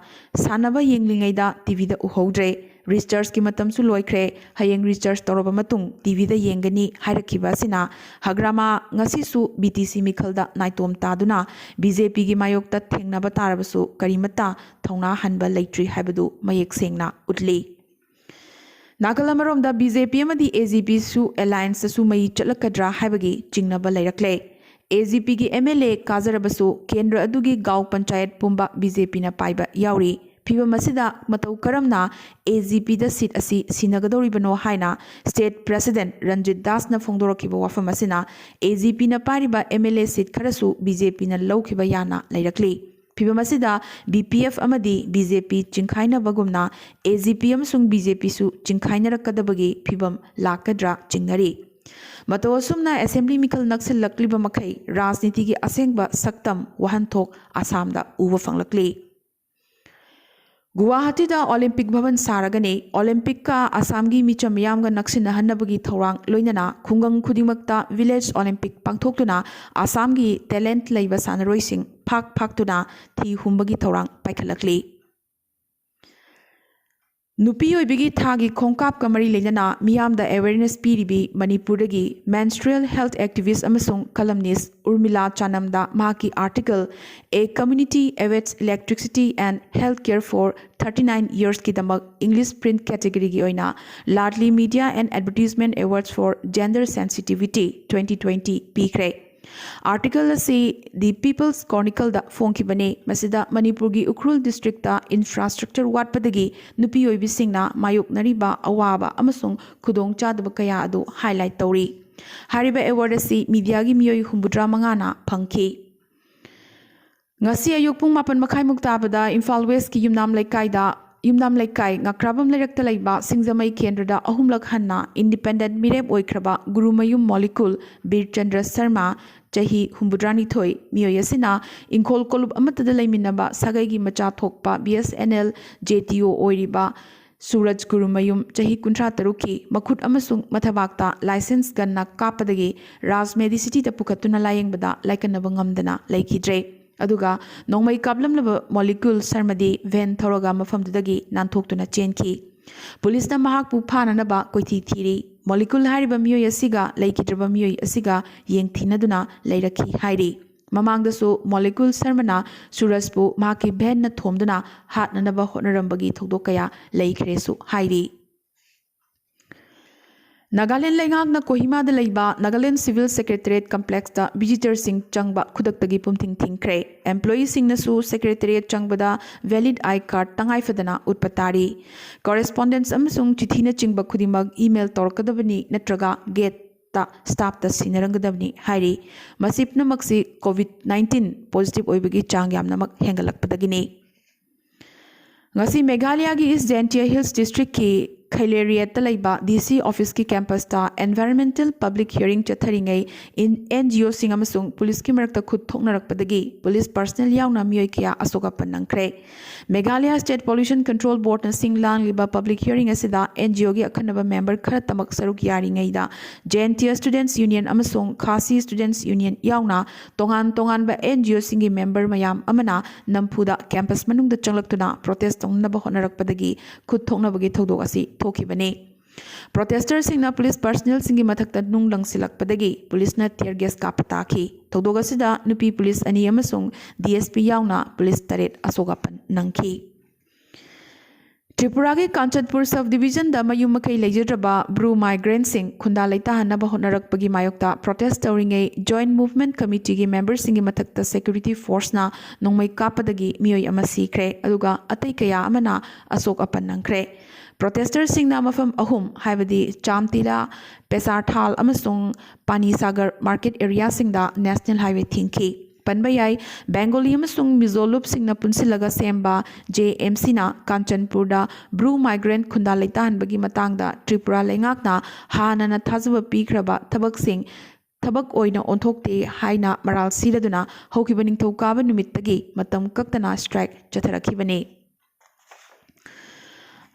"ꯁꯥꯟꯅꯕ ꯌꯦꯡꯂꯤꯉꯩꯗ ꯇꯤ ꯚꯤꯗ ꯎꯍꯧꯗ꯭ꯔꯦ, ꯔꯤꯁꯔꯆꯀꯤ ꯃꯇꯝꯁꯨ ꯂꯣꯏꯈ꯭ꯔꯦ, ꯍꯌꯦꯡ ꯔꯤꯁꯔꯆ ꯇꯧꯔꯕ ꯃꯇꯨꯡ ꯇꯤ ꯚꯤꯗ ꯌꯦꯡꯒꯅꯤ" ꯍꯥꯏꯔꯛꯈꯤꯕ ꯑꯁꯤꯅ ꯍꯒ꯭ꯔꯥꯃꯥ ꯉꯁꯤꯁꯨ ꯕꯤ ꯇꯤ ꯁꯤ ꯃꯤꯈꯜꯗ ꯅꯥꯏꯇꯣꯝ ꯇꯥꯗꯨꯅ ꯕꯤ ꯖꯦ ꯄꯤꯒꯤ ꯃꯥꯌꯣꯛꯇ ꯊꯦꯡꯅꯕ ꯇꯥꯔꯕꯁꯨ ꯀꯔꯤꯃꯠꯇ ꯊꯧꯅꯥ ꯍꯟꯕ ꯂꯩꯇ꯭ꯔꯤ ꯍꯥꯏꯕꯗꯨ ꯃꯌꯦꯛ ꯁꯦꯡꯅ ꯎꯠꯂꯤ꯫ ꯅꯥꯀꯜ ꯑꯃꯔꯣꯝꯗ ꯕꯤ ꯖꯦ ꯄꯤ ꯑꯃꯗꯤ ꯑꯦ ꯖꯤ ꯄꯤꯁꯨ ꯑꯦꯂꯥꯏꯟꯁꯇꯁꯨ ꯃꯩ ꯆꯠꯂꯛꯀꯗ꯭ꯔꯥ ꯍꯥꯏꯕꯒꯤ ꯆꯤꯡꯅꯕ ꯂꯩꯔꯛꯂꯦ꯫ ꯑꯦ ꯖꯤ ꯄꯤꯒꯤ ꯑꯦꯝ ꯑꯦꯜ ꯑꯦ ꯀꯥꯖꯔꯕꯁꯨ ꯀꯦꯟꯗ꯭ꯔ ꯑꯗꯨꯒꯤ ꯒꯥꯎ ꯄꯟꯆꯥꯌꯠ ꯄꯨꯝꯕ ꯕꯤ ꯖꯦ ꯄꯤꯅ ꯄꯥꯏꯕ ꯌꯥꯎꯔꯤ꯫ ꯐꯤꯚꯝ ꯑꯁꯤꯗ ꯃꯇꯧ ꯀꯔꯝꯅ ꯑꯦ ꯖꯤ ꯄꯤꯗ ꯁꯤꯠ ꯑꯁꯤ ꯁꯤꯟꯅꯒꯗꯧꯔꯤꯕꯅꯣ ꯍꯥꯏꯅ ꯁ꯭ꯇꯦꯠ ꯄ꯭ꯔꯦꯁꯤꯗꯦꯟꯠ ꯔꯟꯖꯤꯠ ꯗꯥꯁꯅ ꯐꯣꯡꯗꯣꯔꯛꯈꯤꯕ ꯋꯥꯐꯝ ꯑꯁꯤꯅ ꯑꯦ ꯖꯤ ꯄꯤꯅ ꯄꯥꯏꯔꯤꯕ ꯑꯦꯝ ꯑꯦꯜ ꯑꯦ ꯁꯤꯠ ꯈꯔꯁꯨ ꯕꯤ ꯖꯦ ꯄꯤꯅ ꯂꯧꯈꯤꯕ ꯌꯥꯅ ꯂꯩꯔꯛꯂꯤ꯫ ꯐꯤꯚꯝ ꯑꯁꯤꯗ ꯕꯤ ꯄꯤ ꯑꯦꯐ ꯑꯃꯗꯤ ꯕꯤ ꯖꯦ ꯄꯤ ꯆꯤꯡꯈꯥꯏꯅꯕꯒꯨꯝꯅ ꯑꯦ ꯖꯤ ꯄꯤ ꯑꯃꯁꯨꯡ ꯕꯤ ꯖꯦ ꯄꯤꯁꯨ ꯆꯤꯡꯈꯥꯏꯅꯔꯛꯀꯗꯕꯒꯤ ꯐꯤꯚꯝ ꯂꯥꯛꯀꯗ꯭ꯔꯥ ꯆꯤꯡꯅꯔꯤ꯫ ꯃꯇꯧ ꯑꯁꯨꯝꯅ ꯑꯦꯁꯦꯝꯕ꯭ꯂꯤ ꯃꯤꯈꯜ ꯅꯛꯁꯤꯜꯂꯛꯂꯤꯕ ꯃꯈꯩ ꯔꯥꯖꯅꯤꯇꯤꯒꯤ ꯑꯁꯦꯡꯕ ꯁꯛꯇꯝ ꯋꯥꯍꯟꯊꯣꯛ ꯑꯁꯥꯝꯗ ꯎꯕ ꯐꯪꯂꯛꯂꯤ꯫ ꯒꯨꯋꯥꯍꯥꯇꯤꯗ ꯑꯣꯂꯤꯝꯄꯤꯛ ꯚꯕꯟ ꯁꯥꯔꯒꯅꯤ꯫ ꯑꯣꯂꯤꯝꯄꯤꯛꯀ ꯑꯁꯥꯝꯒꯤ ꯃꯤꯆꯝ ꯃꯤꯌꯥꯝꯒ ꯅꯛꯁꯤꯟꯅꯍꯟꯅꯕꯒꯤ ꯊꯧꯔꯥꯡ ꯂꯣꯏꯅꯅ ꯈꯨꯡꯒꯪ ꯈꯨꯗꯤꯡꯃꯛꯇ ꯚꯤꯂꯦꯖ ꯑꯣꯂꯤꯝꯄꯤꯛ ꯄꯥꯡꯊꯣꯛꯇꯨꯅ ꯑꯁꯥꯝꯒꯤ ꯇꯦꯂꯦꯟꯠ ꯂꯩꯕ ꯁꯥꯟꯅꯔꯣꯏꯁꯤꯡ ꯐꯥꯛ ꯐꯥꯛꯇꯨꯅ ꯊꯤ ꯍꯨꯝꯕꯒꯤ ꯊꯧꯔꯥꯡ ꯄꯥꯏꯈꯠꯂꯛꯂꯤ꯫ ꯅꯨꯄꯤ ꯑꯣꯏꯕꯤꯒꯤ ꯊꯥꯒꯤ ꯈꯣꯡꯀꯥꯞꯀ ꯃꯔꯤ ꯂꯩꯅꯅ ꯃꯤꯌꯥꯝꯗ ꯑꯦꯋꯦꯔꯅꯦꯁ ꯄꯤꯔꯤꯕꯤ ꯃꯅꯤꯄꯨꯔꯗꯒꯤ ꯃꯦꯟꯁꯇ꯭ꯔꯨꯑꯦꯜ ꯍꯦꯜꯊ ꯑꯦꯛꯇꯤꯚꯤꯁ꯭ꯠ ꯑꯃꯁꯨꯡ ꯀꯂꯝꯅꯤꯁ꯭ꯠ ꯎꯔꯃꯤꯂꯥ ꯆꯥꯅꯝꯗ ꯃꯍꯥꯛꯀꯤ article "A Community Awaits Electricity and Healthcare for Thirty Nine Yearsꯀꯤꯗꯃꯛ ꯏꯪꯂꯤꯁ ꯄ꯭ꯔꯤꯟꯠ ꯀꯦꯇꯦꯒꯣꯔꯤꯒꯤ ꯑꯣꯏꯅ Ladli Media and Advertisement Awards for Gender Sensitivity twenty twenty ꯄꯤꯈ꯭ꯔꯦ꯫ ꯑꯥꯔꯇꯤꯀꯜ ꯑꯁꯤ ꯗꯤ ꯄꯤꯄꯜꯁ ꯀ꯭ꯔꯣꯅꯤꯀꯜꯗ ꯐꯣꯡꯈꯤꯕꯅꯤ꯫ ꯃꯁꯤꯗ ꯃꯅꯤꯄꯨꯔꯒꯤ ꯎꯈ꯭ꯔꯨꯜ ꯗꯤꯁꯇ꯭ꯔꯤꯛꯇ ꯏꯟꯐ꯭ꯔꯥꯁ꯭ꯇ꯭ꯔꯛꯆꯔ ꯋꯥꯠꯄꯗꯒꯤ ꯅꯨꯄꯤ ꯑꯣꯏꯕꯤꯁꯤꯡꯅ ꯃꯥꯌꯣꯛꯅꯔꯤꯕ ꯑꯋꯥꯕ ꯑꯃꯁꯨꯡ ꯈꯨꯗꯣꯡꯆꯥꯗꯕ ꯀꯌꯥ ꯑꯗꯨ ꯍꯥꯏꯂꯥꯏꯠ ꯇꯧꯔꯤ꯫ ꯍꯥꯏꯔꯤꯕ ꯑꯦꯋꯥꯔꯗ ꯑꯁꯤ ꯃꯤꯗꯤꯌꯥꯒꯤ ꯃꯤꯑꯣꯏ ꯍꯨꯝꯐꯨꯇꯔꯥ ꯃꯉꯥꯅ ꯐꯪꯈꯤ꯫ ꯉꯁꯤ ꯑꯌꯨꯛ ꯄꯨꯡ ꯃꯥꯄꯟ ꯃꯈꯥꯏꯃꯨꯛ ꯇꯥꯕꯗ ꯏꯝꯐꯥꯜ ꯋꯦꯁ꯭ꯠꯀꯤ ꯌꯨꯝꯅꯥꯝ ꯂꯩꯀꯥꯏꯗ, ꯌꯨꯝꯅꯥꯝ ꯂꯩꯀꯥꯏ ꯉꯥꯀ꯭ꯔꯥꯕꯝ ꯂꯩꯔꯛꯇ ꯂꯩꯕ ꯁꯤꯡꯖꯃꯩ ꯀꯦꯟꯗ꯭ꯔꯗ ꯑꯍꯨꯝꯂꯛ ꯍꯟꯅ ꯏꯟꯗꯤꯄꯦꯟꯗꯦꯟꯠ ꯃꯤꯔꯦꯞ ꯑꯣꯏꯈ꯭ꯔꯕ ꯒꯨꯔꯨꯃꯌꯨꯝ ꯃꯣꯂꯤꯀꯨꯜ ꯕꯤꯔꯆꯟꯗ꯭ꯔ ꯁꯔꯃ, ꯆꯍꯤ ꯍꯨꯝꯐꯨꯇꯔꯥꯅꯤꯊꯣꯏ, ꯃꯤꯑꯣꯏ ꯑꯁꯤꯅ ꯏꯪꯈꯣꯜ ꯀꯣꯂꯨꯞ ꯑꯃꯠꯇꯗ ꯂꯩꯃꯤꯟꯅꯕ ꯁꯥꯒꯩꯒꯤ ꯃꯆꯥ ꯊꯣꯛꯄ B S N L J T O ꯑꯣꯏꯔꯤꯕ ꯁꯨꯔꯖ ꯒꯨꯔꯨꯃꯌꯨꯝ, ꯆꯍꯤ ꯀꯨꯟꯊ꯭ꯔꯥ ꯇꯔꯨꯛꯀꯤ, ꯃꯈꯨꯠ ꯑꯃꯁꯨꯡ ꯃꯊꯕꯥꯛꯇ ꯂꯥꯏꯁꯦꯟꯁ ꯒꯟꯅ ꯀꯥꯞꯄꯗꯒꯤ ꯔꯥꯖ ꯃꯦꯗꯤꯁꯤꯇꯤꯗ ꯄꯨꯈꯠꯇꯨꯅ ꯂꯥꯌꯦꯡꯕꯗ ꯂꯥꯏꯀꯠꯅꯕ ꯉꯝꯗꯅ ꯂꯩꯈꯤꯗ꯭ꯔꯦ꯫ ꯑꯗꯨꯒ ꯅꯣꯡꯃꯩ ꯀꯥꯞꯂꯝꯂꯕ ꯃꯣꯂꯤꯀꯨꯜ ꯁꯔꯃꯗꯤ ꯚꯦꯟ ꯊꯧꯔꯒ ꯃꯐꯝꯗꯨꯗꯒꯤ ꯅꯥꯟꯊꯣꯛꯇꯨꯅ ꯆꯦꯟꯈꯤ꯫ ꯄꯨꯂꯤꯁꯅ ꯃꯍꯥꯛꯄꯨ ꯐꯥꯅꯅꯕ ꯀꯣꯏꯊꯤ ꯊꯤꯔꯤ꯫ ꯃꯣꯂꯤꯀꯨꯜ ꯍꯥꯏꯔꯤꯕ ꯃꯤꯑꯣꯏ ꯑꯁꯤꯒ ꯂꯩꯈꯤꯗ꯭ꯔꯕ ꯃꯤꯑꯣꯏ ꯑꯁꯤꯒ ꯌꯦꯡꯊꯤꯅꯗꯨꯅ ꯂꯩꯔꯛꯈꯤ ꯍꯥꯏꯔꯤ꯫ ꯃꯃꯥꯡꯗꯁꯨ ꯃꯣꯂꯤꯀꯨꯜ ꯁꯔꯃꯅ ꯁꯨꯔꯖꯄꯨ ꯃꯍꯥꯛꯀꯤ ꯚꯦꯟꯅ ꯊꯣꯝꯗꯨꯅ ꯍꯥꯠꯅꯅꯕ ꯍꯣꯠꯅꯔꯝꯕꯒꯤ ꯊꯧꯗꯣꯛ ꯀꯌꯥ ꯂꯩꯈ꯭ꯔꯦꯁꯨ ꯍꯥꯏꯔꯤ꯫ ꯅꯥꯒꯥꯂꯦꯟ ꯂꯩꯉꯥꯛꯅ ꯀꯣꯍꯤꯃꯥꯗ ꯂꯩꯕ ꯅꯥꯒꯥꯂꯦꯟ ꯁꯤꯚꯤꯜ ꯁꯦꯀ꯭ꯔꯦꯇꯔꯤꯌꯦꯠ ꯀꯝꯄ꯭ꯂꯦꯛꯁꯇ ꯚꯤꯖꯤꯇꯔꯁꯤꯡ ꯆꯪꯕ ꯈꯨꯗꯛꯇꯒꯤ ꯄꯨꯝꯊꯤꯡ ꯊꯤꯡꯈ꯭ꯔꯦ꯫ ꯑꯦꯝꯄ꯭ꯂꯣꯌꯤꯁꯤꯡꯅꯁꯨ ꯁꯦꯀ꯭ꯔꯦꯇꯔꯤꯌꯦꯠ ꯆꯪꯕꯗ ꯚꯦꯂꯤꯗ ꯑꯥꯏ ꯀꯥꯔꯗ ꯇꯉꯥꯏ ꯐꯗꯅ ꯎꯠꯄ ꯇꯥꯔꯤ꯫ ꯀꯣꯔꯦꯁꯄꯣꯟꯗꯦꯟꯁ ꯑꯃꯁꯨꯡ ꯆꯤꯊꯤꯅꯆꯤꯡꯕ ꯈꯨꯗꯤꯡꯃꯛ ꯏꯃꯦꯜ ꯇꯧꯔꯛꯀꯗꯕꯅꯤ ꯅꯠꯇ꯭ꯔꯒ ꯒꯦꯠꯇ ꯁ꯭ꯇꯥꯐꯇ ꯁꯤꯟꯅꯔꯝꯒꯗꯕꯅꯤ ꯍꯥꯏꯔꯤ꯫ ꯃꯁꯤ ꯄꯨꯝꯅꯃꯛꯁꯤ ꯀꯣꯚꯤꯗ ꯅꯥꯏꯟꯇꯤꯟ ꯄꯣꯖꯤꯇꯤꯚ ꯑꯣꯏꯕꯒꯤ ꯆꯥꯡ ꯌꯥꯝꯅꯃꯛ ꯍꯦꯟꯒꯠꯂꯛꯄꯗꯒꯤꯅꯤ꯫ ꯉꯁꯤ ꯃꯦꯘꯥꯂꯌꯥꯒꯤ ꯏꯁ ꯖꯦꯟꯇꯤꯌꯥ ꯍꯤꯜꯁ ꯗꯤꯁꯇ꯭ꯔꯤꯛꯀꯤ ꯈꯩꯂꯦꯔꯤꯌꯦꯠꯇ ꯂꯩꯕ ꯗꯤ ꯁꯤ ꯑꯣꯐꯤꯁꯀꯤ ꯀꯦꯝꯄꯁꯇ environmental public hearing ꯆꯠꯊꯔꯤꯉꯩ ꯑꯦꯟ ꯖꯤ ꯑꯣꯁꯤꯡ ꯑꯃꯁꯨꯡ ꯄꯨꯂꯤꯁꯀꯤ ꯃꯔꯛꯇ ꯈꯨꯠ ꯊꯣꯛꯅꯔꯛꯄꯗꯒꯤ ꯄꯨꯂꯤꯁ ꯄꯔꯁꯅꯦꯜ ꯌꯥꯎꯅ ꯃꯤꯑꯣꯏ ꯀꯌꯥ ꯑꯁꯣꯛ ꯑꯄꯟ ꯅꯪꯈ꯭ꯔꯦ꯫ ꯃꯦꯘꯥꯂꯌꯥ ꯁ꯭ꯇꯦꯠ ꯄꯣꯂꯨꯁꯟ ꯀꯟꯇ꯭ꯔꯣꯜ ꯕꯣꯔꯗꯅ ꯁꯤꯟ ꯂꯥꯡꯂꯤꯕ ꯄꯕ꯭ꯂꯤꯛ ꯍꯤꯌꯔꯤꯡ ꯑꯁꯤꯗ ꯑꯦꯟ ꯖꯤ ꯑꯣꯒꯤ ꯑꯈꯟꯅꯕ ꯃꯦꯝꯕꯔ ꯈꯔꯇꯃꯛ ꯁꯔꯨꯛ ꯌꯥꯔꯤꯉꯩꯗ ꯖꯦꯟꯇꯤꯌꯥ ꯁ꯭ꯇꯨꯗꯦꯟꯠꯁ ꯌꯨꯅꯤꯌꯟ ꯑꯃꯁꯨꯡ ꯈꯥꯁꯤ ꯁ꯭ꯇꯨꯗꯦꯟꯠꯁ ꯌꯨꯅꯤꯌꯟ ꯌꯥꯎꯅ ꯇꯣꯉꯥꯟ ꯇꯣꯉꯥꯟꯕ ꯑꯦꯟ ꯖꯤ ꯑꯣꯁꯤꯡꯒꯤ ꯃꯦꯝꯕꯔ ꯃꯌꯥꯝ ꯑꯃꯅ ꯅꯝꯐꯨꯗ ꯀꯦꯝꯄꯁ ꯃꯅꯨꯡꯗ ꯆꯪꯂꯛꯇꯨꯅ ꯄ꯭ꯔꯣꯇꯦꯁ ꯇꯧꯅꯅꯕ ꯍꯣꯠꯅꯔꯛꯄꯗꯒꯤ ꯈꯨꯠ ꯊꯣꯛꯅꯕꯒꯤ ꯊꯧꯗꯣꯛ ꯑꯁꯤ ꯊꯣꯛꯈꯤꯕꯅꯤ꯫ ꯄ꯭ꯔꯣꯇꯦꯁꯇꯔꯁꯤꯡꯅ ꯄꯨꯂꯤꯁ ꯄꯔꯁꯅꯦꯜꯁꯤꯡꯒꯤ ꯃꯊꯛꯇ ꯅꯨꯡ ꯂꯪꯁꯤꯜꯂꯛꯄꯗꯒꯤ ꯄꯨꯂꯤꯁꯅ ꯇꯤꯌꯔ ꯒꯦꯁ ꯀꯥꯞꯄ ꯇꯥꯈꯤ꯫ ꯊꯧꯗꯣꯛ ꯑꯁꯤꯗ ꯅꯨꯄꯤ ꯄꯨꯂꯤꯁ ꯑꯅꯤ ꯑꯃꯁꯨꯡ ꯗꯤ ꯑꯦꯁ ꯄꯤ ꯌꯥꯎꯅ ꯄꯨꯂꯤꯁ ꯇꯔꯦꯠ ꯑꯁꯣꯛ ꯑꯄꯟ ꯅꯪꯈꯤ꯫ ꯇ꯭ꯔꯤꯄꯨꯔꯥꯒꯤ ꯀꯥꯟꯆꯟꯄꯨꯔ ꯁꯕ ꯗꯤꯕꯤꯖꯟꯗ ꯃꯌꯨꯝ ꯃꯀꯩ ꯂꯩꯖꯗ꯭ꯔꯕ ꯕ꯭ꯔꯨ ꯃꯥꯏꯒ꯭ꯔꯦꯟꯠꯁꯤꯡ ꯈꯨꯟꯗꯥ ꯂꯩꯇꯥꯍꯟꯅꯕ ꯍꯣꯠꯅꯔꯛꯄꯒꯤ ꯃꯥꯌꯣꯛꯇ ꯄ꯭ꯔꯣꯇꯦꯁ ꯇꯧꯔꯤꯉꯩ ꯖꯣꯏꯟꯠ ꯃꯨꯚꯃꯦꯟꯠ ꯀꯃꯤꯇꯤꯒꯤ ꯃꯦꯝꯕꯔꯁꯤꯡꯒꯤ ꯃꯊꯛꯇ ꯁꯦꯀ꯭ꯌꯨꯔꯤꯇꯤ ꯐꯣꯔꯁꯅ ꯅꯣꯡꯃꯩ ꯀꯥꯞꯄꯗꯒꯤ ꯃꯤꯑꯣꯏ ꯑꯃ ꯁꯤꯈ꯭ꯔꯦ, ꯑꯗꯨꯒ ꯑꯇꯩ ꯀꯌꯥ ꯑꯃꯅ ꯑꯁꯣꯛ ꯑꯄꯟ ꯅꯪꯈ꯭ꯔꯦ꯫ ꯄ꯭ꯔꯣꯇꯦꯁꯇꯔꯁꯤꯡꯅ ꯃꯐꯝ ꯑꯍꯨꯝ, ꯍꯥꯏꯕꯗꯤ ꯆꯥꯝꯇꯤꯂꯥ, ꯄꯦꯁꯥꯔꯊꯥꯜ ꯑꯃꯁꯨꯡ ꯄꯥꯅꯤꯁꯥꯒꯔ ꯃꯥꯔꯀꯦꯠ ꯑꯦꯔꯤꯌꯥꯁꯤꯡꯗ ꯅꯦꯁꯅꯦꯜ ꯍꯥꯏꯋꯦ ꯊꯤꯡꯈꯤ꯫ ꯄꯟꯕ ꯌꯥꯏ, ꯕꯦꯡꯒꯣꯂꯤ ꯑꯃꯁꯨꯡ ꯃꯤꯖꯣ ꯂꯨꯞꯁꯤꯡꯅ ꯄꯨꯟꯁꯤꯜꯂꯒ ꯁꯦꯝꯕ ꯖꯦ ꯑꯦꯝ ꯁꯤꯅ ꯀꯥꯟꯆꯟꯄꯨꯔꯗ ꯕ꯭ꯔꯨ ꯃꯥꯏꯒ꯭ꯔꯦꯟꯠ ꯈꯨꯟꯗꯥ ꯂꯩꯇꯥꯍꯟꯕꯒꯤ ꯃꯇꯥꯡꯗ ꯇ꯭ꯔꯤꯄꯨꯔꯥ ꯂꯩꯉꯥꯛꯅ ꯍꯥꯟꯅꯅ ꯊꯥꯖꯕ ꯄꯤꯈ꯭ꯔꯕ ꯊꯕꯛꯁꯤꯡ ꯊꯕꯛ ꯑꯣꯏꯅ ꯑꯣꯟꯊꯣꯛꯇꯦ ꯍꯥꯏꯅ ꯃꯔꯥꯜ ꯁꯤꯔꯗꯨꯅ ꯍꯧꯈꯤꯕ ꯅꯤꯡꯊꯧꯀꯥꯕ ꯅꯨꯃꯤꯠꯇꯒꯤ ꯃꯇꯝ ꯀꯛꯇꯅ ꯁ꯭ꯇ꯭ꯔꯥꯏꯛ ꯆꯠꯊꯔꯛꯈꯤꯕꯅꯤ꯫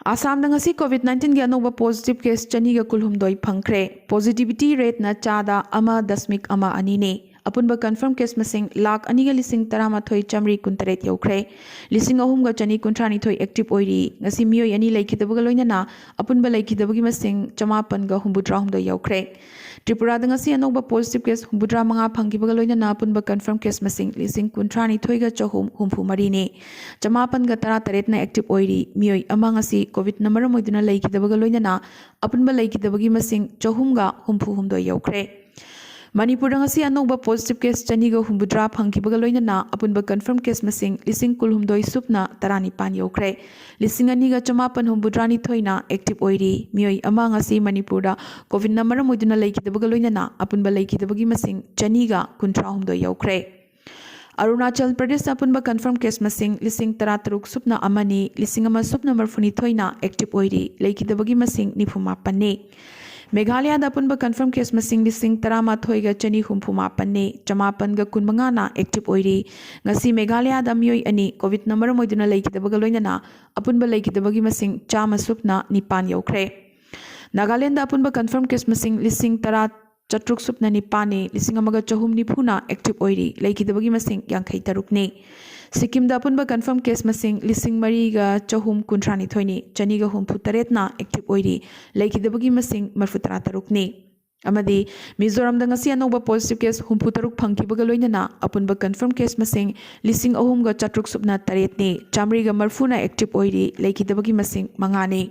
ꯑꯁꯥꯝꯗ ꯉꯁꯤ COVID nineteen ꯒꯤ ꯑꯅꯧꯕ positive case ꯆꯅꯤꯒ ꯀꯨꯟꯍꯨꯝꯗꯣꯏ ꯐꯪꯈ꯭ꯔꯦ꯫ Positivity rate ꯅ ꯆꯥꯗ ꯑꯃ ꯗꯁꯃꯤꯛ ꯑꯃ ꯑꯅꯤꯅꯤ꯫ ꯑꯄꯨꯟꯕ confirm case ꯃꯁꯤꯡ ꯂꯥꯈ ꯑꯅꯤꯒ ꯂꯤꯁꯤꯡ ꯇꯔꯥꯃꯥꯊꯣꯏ ꯆꯥꯃꯔꯤ ꯀꯨꯟꯇꯔꯦꯠ ꯌꯧꯈ꯭ꯔꯦ꯫ ꯂꯤꯁꯤꯡ ꯑꯍꯨꯝꯒ ꯆꯅꯤ ꯀꯨꯟꯊ꯭ꯔꯥꯅꯤꯊꯣꯏ active ꯑꯣꯏꯔꯤ꯫ ꯉꯁꯤ ꯃꯤꯑꯣꯏ ꯑꯅꯤ ꯂꯩꯈꯤꯗꯕꯒ ꯂꯣꯏꯅꯅ ꯑꯄꯨꯟꯕ ꯂꯩꯈꯤꯗꯕꯒꯤ ꯃꯁꯤꯡ ꯆꯃꯥꯄꯟꯒ ꯍꯨꯝꯐꯨꯇꯔꯥꯍꯨꯝꯗꯣꯏ ꯌꯧꯈ꯭ꯔꯦ꯫ ꯇ꯭ꯔꯤꯄꯨꯔꯥꯗ ꯉꯁꯤ ꯑꯅꯧꯕ positive case ꯍꯨꯝꯐꯨꯇꯔꯥ ꯃꯉꯥ ꯐꯪꯈꯤꯕꯒ ꯂꯣꯏꯅꯅ ꯑꯄꯨꯟꯕ confirm case ꯃꯁꯤꯡ ꯂꯤꯁꯤꯡ ꯀꯨꯟꯊ꯭ꯔꯥꯅꯤꯊꯣꯏꯒ ꯆꯍꯨꯝ ꯍꯨꯝꯐꯨ ꯃꯔꯤꯅꯤ꯫ ꯆꯃꯥꯄꯟꯒ ꯇꯔꯥꯇꯔꯦꯠꯅ active ꯑꯣꯏꯔꯤ꯫ ꯃꯤꯑꯣꯏ ꯑꯃ ꯉꯁꯤ COVID ꯅ ꯃꯔꯝ ꯑꯣꯏꯗꯨꯅ ꯂꯩꯈꯤꯗꯕꯒ ꯂꯣꯏꯅꯅ ꯑꯄꯨꯟꯕ ꯂꯩꯈꯤꯗꯕꯒꯤ ꯃꯁꯤꯡ ꯆꯍꯨꯝꯒ ꯍꯨꯝꯐꯨ ꯍꯨꯝꯗꯣꯏ ꯌꯧꯈ꯭ꯔꯦ꯫ ꯃꯅꯤꯄꯨꯔꯗ ꯉꯁꯤ ꯑꯅꯧꯕ positive case ꯆꯅꯤꯒ ꯍꯨꯝꯐꯨꯇꯔꯥ ꯐꯪꯈꯤꯕꯒ ꯂꯣꯏꯅꯅ ꯑꯄꯨꯟꯕ confirm case ꯃꯁꯤꯡ ꯂꯤꯁꯤꯡ ꯀꯨꯟꯍꯨꯝꯗꯣꯏ ꯁꯨꯞꯅ ꯇꯔꯥꯅꯤꯄꯥꯟ ꯌꯧꯈ꯭ꯔꯦ꯫ ꯂꯤꯁꯤꯡ ꯑꯅꯤꯒ ꯆꯃꯥꯄꯟ ꯍꯨꯝꯐꯨꯇꯔꯥꯅꯤꯊꯣꯏꯅ active ꯑꯣꯏꯔꯤ꯫ ꯃꯤꯑꯣꯏ ꯑꯃ ꯉꯁꯤ ꯃꯅꯤꯄꯨꯔꯗ COVID ꯅ ꯃꯔꯝ ꯑꯣꯏꯗꯨꯅ ꯂꯩꯈꯤꯗꯕꯒ ꯂꯣꯏꯅꯅ ꯑꯄꯨꯟꯕ ꯂꯩꯈꯤꯗꯕꯒꯤ ꯃꯁꯤꯡ ꯆꯅꯤꯒ ꯀꯨꯟꯊ꯭ꯔꯥꯍꯨꯝꯗꯣꯏ ꯌꯧꯈ꯭ꯔꯦ꯫ ꯑꯔꯨꯅꯥꯆꯜ ꯄ꯭ꯔꯗꯦꯁꯇ ꯑꯄꯨꯟꯕ confirm case ꯃꯁꯤꯡ ꯂꯤꯁꯤꯡ ꯇꯔꯥꯇꯔꯨꯛ ꯁꯨꯞꯅ ꯑꯃꯅꯤ, ꯂꯤꯁꯤꯡ ꯑꯃ ꯁꯨꯞꯅ ꯃꯔꯤꯐꯨꯅꯤꯊꯣꯏꯅ active ꯑꯣꯏꯔꯤ꯫ ꯂꯩꯈꯤꯗꯕꯒꯤ ꯃꯁꯤꯡ ꯅꯤꯐꯨ ꯃꯥꯄꯟꯅꯤ꯫ ꯃꯦꯘꯥꯂꯌꯥꯗ ꯑꯄꯨꯟꯕ confirm case ꯃꯁꯤꯡ ꯂꯤꯁꯤꯡ ꯇꯔꯥꯃꯥꯊꯣꯏꯒ ꯆꯅꯤ ꯍꯨꯝꯐꯨ ꯃꯥꯄꯟꯅꯤ, ꯆꯃꯥꯄꯟꯒ ꯀꯨꯟꯃꯉꯥꯅ active ꯑꯣꯏꯔꯤ꯫ ꯉꯁꯤ ꯃꯦꯘꯥꯂꯌꯥꯗ ꯃꯤꯑꯣꯏ ꯑꯅꯤ COVID ꯅ ꯃꯔꯝ ꯑꯣꯏꯗꯨꯅ ꯂꯩꯈꯤꯗꯕꯒ ꯂꯣꯏꯅꯅ ꯑꯄꯨꯟꯕ ꯂꯩꯈꯤꯗꯕꯒꯤ ꯃꯁꯤꯡ ꯆꯥꯝꯃ ꯁꯨꯞꯅ ꯅꯤꯄꯥꯟ ꯌꯧꯈ꯭ꯔꯦ꯫ ꯅꯥꯒꯥꯂꯦꯟꯗ ꯑꯄꯨꯟꯕ confirm case ꯃꯁꯤꯡ ꯂꯤꯁꯤꯡ ꯇꯔꯥ ꯆꯥꯇ꯭ꯔꯨꯛ ꯁꯨꯞꯅ ꯅꯤꯄꯥꯟꯅꯤ, ꯂꯤꯁꯤꯡ ꯑꯃꯒ ꯆꯍꯨꯝ ꯅꯤꯐꯨꯅ active ꯑꯣꯏꯔꯤ꯫ ꯂꯩꯈꯤꯗꯕꯒꯤ ꯃꯁꯤꯡ ꯌꯥꯡꯈꯩ ꯇꯔꯨꯛꯅꯤ꯫ ꯁꯤꯛꯀꯤꯝꯗ ꯑꯄꯨꯟꯕ confirm case ꯃꯁꯤꯡ ꯂꯤꯁꯤꯡ ꯃꯔꯤꯒ ꯆꯍꯨꯝ ꯀꯨꯟꯊ꯭ꯔꯥꯅꯤꯊꯣꯏꯅꯤ, ꯆꯅꯤꯒ ꯍꯨꯝꯐꯨ ꯇꯔꯦꯠꯅ active ꯑꯣꯏꯔꯤ꯫ ꯂꯩꯈꯤꯗꯕꯒꯤ ꯃꯁꯤꯡ ꯃꯔꯤꯐꯨ ꯇꯔꯥ ꯇꯔꯨꯛꯅꯤ꯫ ꯑꯃꯗꯤ ꯃꯤꯖꯣꯔꯥꯝꯗ ꯉꯁꯤ ꯑꯅꯧꯕ positive case ꯍꯨꯝꯐꯨ ꯇꯔꯨꯛ ꯐꯪꯈꯤꯕꯒ ꯂꯣꯏꯅꯅ ꯑꯄꯨꯟꯕ confirm case ꯃꯁꯤꯡ ꯂꯤꯁꯤꯡ ꯑꯍꯨꯝꯒ ꯆꯥꯇ꯭ꯔꯨꯛ ꯁꯨꯞꯅ ꯇꯔꯦꯠꯅꯤ, ꯆꯥꯃꯔꯤꯒ ꯃꯔꯤꯐꯨꯅ active ꯑꯣꯏꯔꯤ꯫ ꯂꯩꯈꯤꯗꯕꯒꯤ ꯃꯁꯤꯡ ꯃꯉꯥꯅꯤ꯫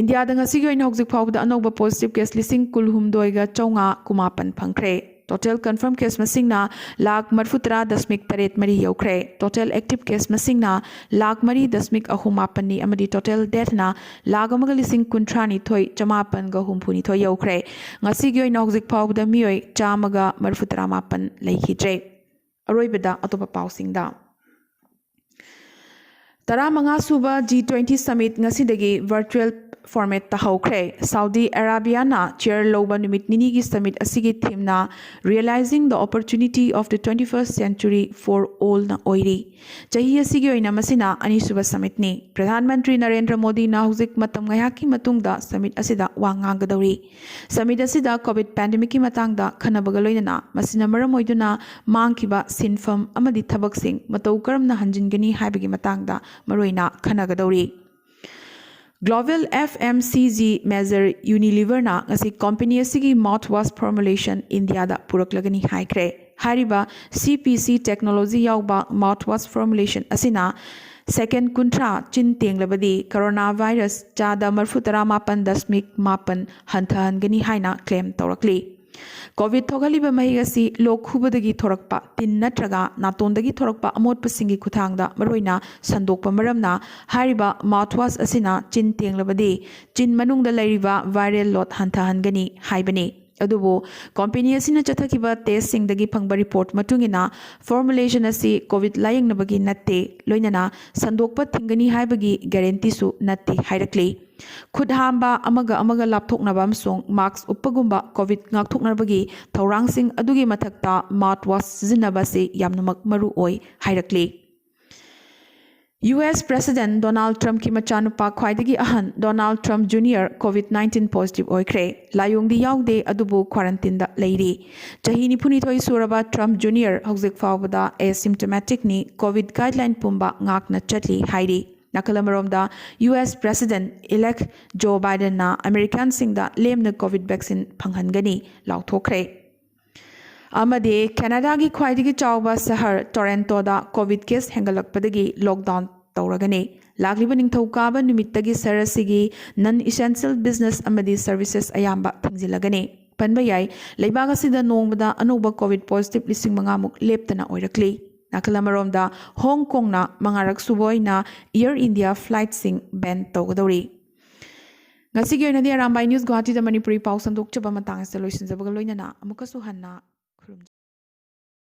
ꯏꯟꯗꯤꯌꯥꯗ ꯉꯁꯤꯒꯤ ꯑꯣꯏꯅ ꯍꯧꯖꯤꯛ ꯐꯥꯎꯕꯗ ꯑꯅꯧꯕ positive case ꯂꯤꯁꯤꯡ ꯀꯨꯟꯍꯨꯝꯗꯣꯏꯒ ꯆꯥꯝꯃꯉꯥ ꯀꯨꯟꯃꯥꯄꯟ ꯐꯪꯈ꯭ꯔꯦ꯫ Total confirm case ꯃꯁꯤꯡꯅ ꯂꯥꯈ ꯃꯔꯤꯐꯨꯇꯔꯥ ꯗꯁꯃꯤꯛ ꯇꯔꯦꯠ ꯃꯔꯤ ꯌꯧꯈ꯭ꯔꯦ꯫ Total active case ꯃꯁꯤꯡꯅ ꯂꯥꯈ ꯃꯔꯤ ꯗꯁꯃꯤꯛ ꯑꯍꯨꯝ ꯃꯥꯄꯟꯅꯤ ꯑꯃꯗꯤ total death ꯅ ꯂꯥꯈ ꯑꯃꯒ ꯂꯤꯁꯤꯡ ꯀꯨꯟꯊ꯭ꯔꯥꯅꯤꯊꯣꯏ ꯆꯃꯥꯄꯟꯒ ꯍꯨꯝꯐꯨꯅꯤꯊꯣꯏ ꯌꯧꯈ꯭ꯔꯦ꯫ ꯉꯁꯤꯒꯤ ꯑꯣꯏꯅ ꯍꯧꯖꯤꯛ ꯐꯥꯎꯕꯗ ꯃꯤꯑꯣꯏ ꯆꯥꯝꯃꯒ ꯃꯔꯤꯐꯨꯇꯔꯥ ꯃꯥꯄꯟ ꯂꯩꯈꯤꯗ꯭ꯔꯦ꯫ ꯑꯔꯣꯏꯕꯗ ꯑꯇꯣꯞꯄ ꯄꯥꯎꯁꯤꯡꯗ꯫ ꯇꯔꯥꯃꯉꯥ ꯁꯨꯕ G twenty summit ꯉꯁꯤꯗꯒꯤ virtual ꯐꯣꯔꯃꯦꯠꯇ ꯍꯧꯈ꯭ꯔꯦ꯫ ꯁꯥꯎꯗꯤ ꯑꯔꯥꯕꯤꯌꯥꯅ ꯆꯤꯌꯔ ꯂꯧꯕ ꯅꯨꯃꯤꯠ ꯅꯤꯅꯤꯒꯤ ꯁꯃꯤꯠ ꯑꯁꯤꯒꯤ ꯊꯤꯝꯅ Realizing the Opportunity of the Twenty-first Century for All ꯅ ꯑꯣꯏꯔꯤ꯫ ꯆꯍꯤ ꯑꯁꯤꯒꯤ ꯑꯣꯏꯅ ꯃꯁꯤꯅ ꯑꯅꯤꯁꯨꯕ ꯁꯃꯤꯠꯅꯤ꯫ ꯄ꯭ꯔꯙꯥꯟ ꯃꯟꯇ꯭ꯔꯤ ꯅꯔꯦꯟꯗ꯭ꯔ ꯃꯣꯗꯤꯅ ꯍꯧꯖꯤꯛ ꯃꯇꯝ ꯉꯥꯏꯍꯥꯛꯀꯤ ꯃꯇꯨꯡꯗ ꯁꯃꯤꯠ ꯑꯁꯤꯗ ꯋꯥ ꯉꯥꯡꯒꯗꯧꯔꯤ꯫ ꯁꯃꯤꯠ ꯑꯁꯤꯗ ꯀꯣꯚꯤꯗ ꯄꯦꯟꯗꯦꯃꯤꯛꯀꯤ ꯃꯇꯥꯡꯗ ꯈꯟꯅꯕꯒ ꯂꯣꯏꯅꯅ ꯃꯁꯤꯅ ꯃꯔꯝ ꯑꯣꯏꯗꯨꯅ ꯃꯥꯡꯈꯤꯕ ꯁꯤꯟꯐꯝ ꯑꯃꯗꯤ ꯊꯕꯛꯁꯤꯡ ꯃꯇꯧ ꯀꯔꯝꯅ ꯍꯟꯖꯤꯟꯒꯅꯤ ꯍꯥꯏꯕꯒꯤ ꯃꯇꯥꯡꯗ ꯃꯔꯨꯑꯣꯏꯅ ꯈꯟꯅꯒꯗꯧꯔꯤ꯫ Global F M C G major Unileverꯅ ꯉꯁꯤ ꯀꯝꯄꯦꯅꯤ ꯑꯁꯤꯒꯤ ꯃꯥꯎꯊꯋꯥꯁ ꯐꯣꯔꯃꯨꯂꯦꯁꯟ ꯏꯟꯗꯤꯌꯥꯗ ꯄꯨꯔꯛꯂꯒꯅꯤ ꯍꯥꯏꯈ꯭ꯔꯦ꯫ ꯍꯥꯏꯔꯤꯕ C P C technology ꯌꯥꯎꯕ ꯃꯥꯎꯊꯋꯥꯁ ꯐꯣꯔꯃꯨꯂꯦꯁꯟ ꯑꯁꯤꯅ ꯁꯦꯀꯦꯟ ꯀꯨꯟꯊ꯭ꯔꯥ ꯆꯤꯟ ꯇꯦꯡꯂꯕꯗꯤ ꯀꯣꯔꯣꯅꯥ ꯚꯥꯏꯔꯁ ꯆꯥꯗ ꯃꯔꯤꯐꯨ ꯇꯔꯥ ꯃꯥꯄꯟ ꯗꯁꯃꯤꯛ ꯃꯥꯄꯟ ꯍꯟꯊꯍꯟꯒꯅꯤ ꯍꯥꯏꯅ ꯀ꯭ꯂꯦꯝ ꯇꯧꯔꯛꯂꯤ꯫ ꯀꯣꯚꯤꯗ ꯊꯣꯛꯍꯜꯂꯤꯕ ꯃꯍꯤꯛ ꯑꯁꯤ ꯂꯣꯛ ꯈꯨꯕꯗꯒꯤ ꯊꯣꯔꯛꯄ ꯇꯤꯟ ꯅꯠꯇ꯭ꯔꯒ ꯅꯥꯇꯣꯟꯗꯒꯤ ꯊꯣꯔꯛꯄ ꯑꯃꯣꯠꯄꯁꯤꯡꯒꯤ ꯈꯨꯠꯊꯥꯡꯗ ꯃꯔꯨꯑꯣꯏꯅ ꯁꯟꯗꯣꯛꯄ ꯃꯔꯝꯅ ꯍꯥꯏꯔꯤꯕ ꯃꯥꯎꯊꯋꯥꯁ ꯑꯁꯤꯅ ꯆꯤꯟ ꯇꯦꯡꯂꯕꯗꯤ ꯆꯤꯟ ꯃꯅꯨꯡꯗ ꯂꯩꯔꯤꯕ ꯚꯥꯏꯔꯦꯜ ꯂꯣꯗ ꯍꯟꯊꯍꯟꯒꯅꯤ ꯍꯥꯏꯕꯅꯤ꯫ ꯑꯗꯨꯕꯨ ꯀꯝꯄꯦꯅꯤ ꯑꯁꯤꯅ ꯆꯠꯊꯈꯤꯕ ꯇꯦꯁꯁꯤꯡꯗꯒꯤ ꯐꯪꯕ ꯔꯤꯄꯣꯔꯠ ꯃꯇꯨꯡ ꯏꯟꯅ ꯐꯣꯔꯃꯨꯂꯦꯁꯟ ꯑꯁꯤ ꯀꯣꯚꯤꯗ ꯂꯥꯌꯦꯡꯅꯕꯒꯤ ꯅꯠꯇꯦ, ꯂꯣꯏꯅꯅ ꯁꯟꯗꯣꯛꯄ ꯊꯤꯡꯒꯅꯤ ꯍꯥꯏꯕꯒꯤ ꯒꯦꯔꯦꯟꯇꯤꯁꯨ ꯅꯠꯇꯦ ꯍꯥꯏꯔꯛꯂꯤ꯫ ꯈꯨꯠ ꯍꯥꯝꯕ, ꯑꯃꯒ ꯑꯃꯒ ꯂꯥꯞꯊꯣꯛꯅꯕ ꯑꯃꯁꯨꯡ ꯃꯥꯁꯛ ꯎꯞꯄꯒꯨꯝꯕ ꯀꯣꯚꯤꯗ ꯉꯥꯛꯊꯣꯛꯅꯕꯒꯤ ꯊꯧꯔꯥꯡꯁꯤꯡ ꯑꯗꯨꯒꯤ ꯃꯊꯛꯇ ꯃꯥꯎꯊꯋꯥꯁ ꯁꯤꯖꯤꯟꯅꯕ ꯑꯁꯤ ꯌꯥꯝꯅꯃꯛ ꯃꯔꯨ ꯑꯣꯏ ꯍꯥꯏꯔꯛꯂꯤ꯫ ꯌꯨ ꯑꯦꯁ ꯄ꯭ꯔꯦꯁꯤꯗꯦꯟ ꯗꯣꯅꯥꯜꯗ ꯇ꯭ꯔꯝꯞꯀꯤ ꯃꯆꯥꯅꯨꯄꯥ ꯈ꯭ꯋꯥꯏꯗꯒꯤ ꯑꯍꯟ Donald Trump junior Covid nineteen positive ꯑꯣꯏꯈ꯭ꯔꯦ꯫ ꯂꯥꯏꯑꯣꯡꯗꯤ ꯌꯥꯎꯗꯦ, ꯑꯗꯨꯕꯨ ꯀ꯭ꯋꯥꯔꯦꯟꯇꯤꯟꯗ ꯂꯩꯔꯤ꯫ ꯆꯍꯤ ꯅꯤꯐꯨꯅꯤꯊꯣꯏ ꯁꯨꯔꯕ ꯇ꯭ꯔꯝꯞ ꯖꯨꯅꯤꯌꯔ ꯍꯧꯖꯤꯛ ꯐꯥꯎꯕꯗ ꯑꯦꯁꯤꯝꯇꯣꯃꯦꯇꯤꯛꯅꯤ꯫ ꯀꯣꯚꯤꯗ ꯒꯥꯏꯗꯂꯥꯏꯟ ꯄꯨꯝꯕ ꯉꯥꯛꯅ ꯆꯠꯂꯤ ꯍꯥꯏꯔꯤ꯫ ꯅꯥꯀꯜ ꯑꯃꯔꯣꯝꯗ, ꯌꯨ ꯑꯦꯁ ꯄ꯭ꯔꯦꯁꯤꯗꯦꯟ ꯏꯂꯦꯛ ꯖꯣ ꯕꯥꯏꯗꯦꯟꯅ ꯑꯃꯦꯔꯤꯀꯥꯟꯁꯤꯡꯗ ꯂꯦꯝꯅ ꯀꯣꯚꯤꯗ ꯚꯦꯛꯁꯤꯟ ꯐꯪꯍꯟꯒꯅꯤ ꯂꯥꯎꯊꯣꯛꯈ꯭ꯔꯦ꯫ ꯑꯃꯗꯤ ꯀꯦꯅꯥꯗꯥꯒꯤ ꯈ꯭ꯋꯥꯏꯗꯒꯤ ꯆꯥꯎꯕ ꯁꯍꯔ ꯇꯣꯔꯦꯟꯇꯣꯗ ꯀꯣꯚꯤꯗ ꯀꯦꯁ ꯍꯦꯟꯒꯠꯂꯛꯄꯗꯒꯤ ꯂꯣꯛꯗꯥꯎꯟ ꯇꯧꯔꯒꯅꯤ꯫ ꯂꯥꯛꯂꯤꯕ ꯅꯤꯡꯊꯧꯀꯥꯕ ꯅꯨꯃꯤꯠꯇꯒꯤ ꯁꯍꯔ ꯑꯁꯤꯒꯤ non essential business ꯑꯃꯗꯤ services ꯑꯌꯥꯝꯕ ꯊꯤꯡꯖꯤꯜꯂꯒꯅꯤ꯫ ꯄꯟꯕ ꯌꯥꯏ, ꯂꯩꯕꯥꯛ ꯑꯁꯤꯗ ꯅꯣꯡꯃꯗ ꯑꯅꯧꯕ ꯀꯣꯚꯤꯗ ꯄꯣꯖꯤꯇꯤꯚ ꯂꯤꯁꯤꯡ ꯃꯉꯥꯃꯨꯛ ꯂꯦꯞꯇꯅ ꯑꯣꯏꯔꯛꯂꯤ꯫ ꯅꯥꯀꯜ ꯑꯃꯔꯣꯝꯗ, ꯍꯣꯡ ꯀꯣꯡꯅ ꯃꯉꯥꯔꯛ ꯁꯨꯕ ꯑꯣꯏꯅ ꯑꯦꯌꯔ ꯏꯟꯗꯤꯌꯥ ꯐ꯭ꯂꯥꯏꯠꯁꯤꯡ ꯕꯦꯟ ꯇꯧꯒꯗꯧꯔꯤ꯫ ꯉꯁꯤꯒꯤ ꯑꯣꯏꯅꯗꯤ ꯑꯔꯥꯝꯕꯥꯏ ꯅ꯭ꯌꯨꯁ ꯒꯨꯋꯥꯍꯥꯇꯤꯗ ꯃꯅꯤꯄꯨꯔꯤ ꯄꯥꯎ ꯁꯟꯗꯣꯛꯆꯕ ꯃꯇꯥꯡ ꯑꯁꯤꯗ ꯂꯣꯏꯁꯤꯟꯖꯕꯒ ꯂꯣꯏꯅꯅ ꯑꯃꯨꯛꯀꯁꯨ ꯍꯟꯅ